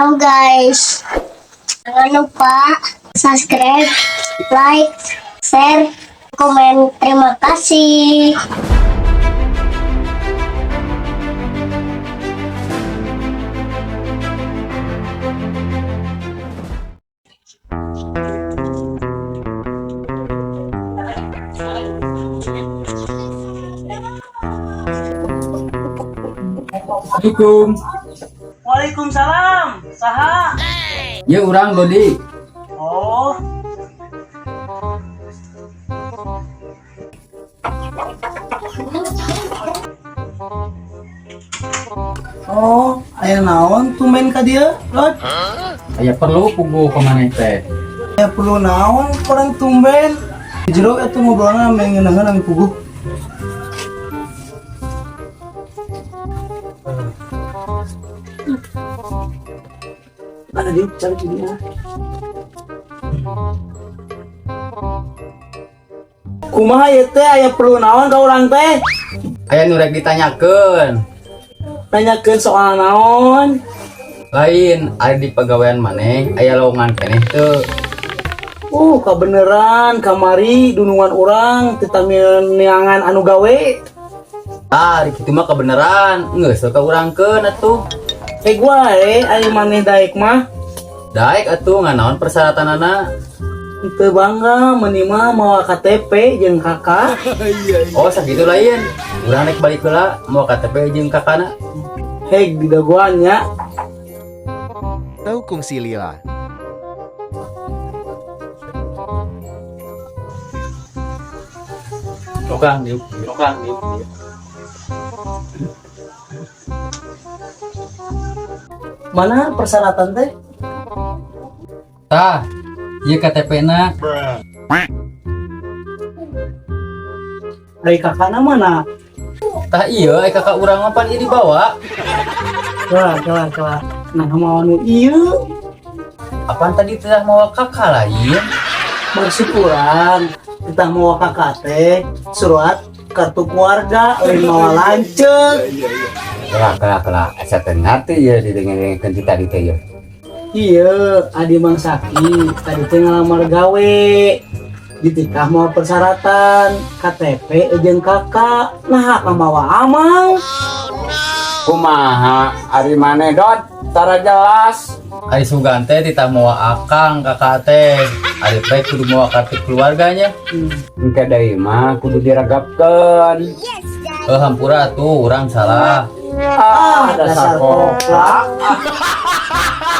Halo guys, jangan lupa subscribe, like, share, komen. Terima kasih. Assalamualaikum. Waalaikumsalam. Saha? Ya, urang Dodi. Oh. Oh, aya naon tumben ka dieu, Rod? Aya perlu puguh ka maneh teh. Aya perlu naon kurang tumben? Di jero atuh ngobrolna, ameh ngeunaheun, ameh puguh. Ada di cari dia. Kumaha ieu teh, aya perlu naon ka urang teh? Aya nu rek ditanyakeun. Nanyakeun soal naon? Lain, ari di pagawean maneh aya lowongan keneh teu? Kabeneran kamari dunungan urang teu neangan anu gawe. Ah, ari kitu mah kebeneran. Geus we ka urangkeun atuh. Eh, gua eh aya maneh daek mah. Daek atuh, nganaon persyaratanana? Teu bangga, meni mah mawa KTP jeung KK. Oh, sakitu lain. Urang rek balik heula mawa KTP jeung KK-na. Heg didagoan nya. Teu kungsi lila. Tukang diuk, tukang diuk. Mana persyaratan teh? Tah, ieu KTP-na. Dari KK-na mana? Tah ieu ai KK urang mah pan ieu dibawa. Kelar, kelar, kelar. Nah, mawa nu ieu. Apaan tadi teh mawa KK lain? Maksud urang kita mawa KK teh surat kartu keluarga, lain mawa lanceuk. Kelak, kelak, kelak. Asa teu ngarti ya didengerin ti tadi teh ya. Iya, adi Mang Saki tadi teh ngalamar gawe. Ditikah mawa persyaratan KTP jeung KK. Nah, mawa amang. Kumaha ari maneh, Dot? Tara jelas. Ari sugan teh titah mawa akang KK teh. Ari pek kudu mawa kartu keluarganya. Engke deui mah kudu diragapkeun. Eh, hampura tuh, urang salah. Ah, dasar dasar koplak. koplak.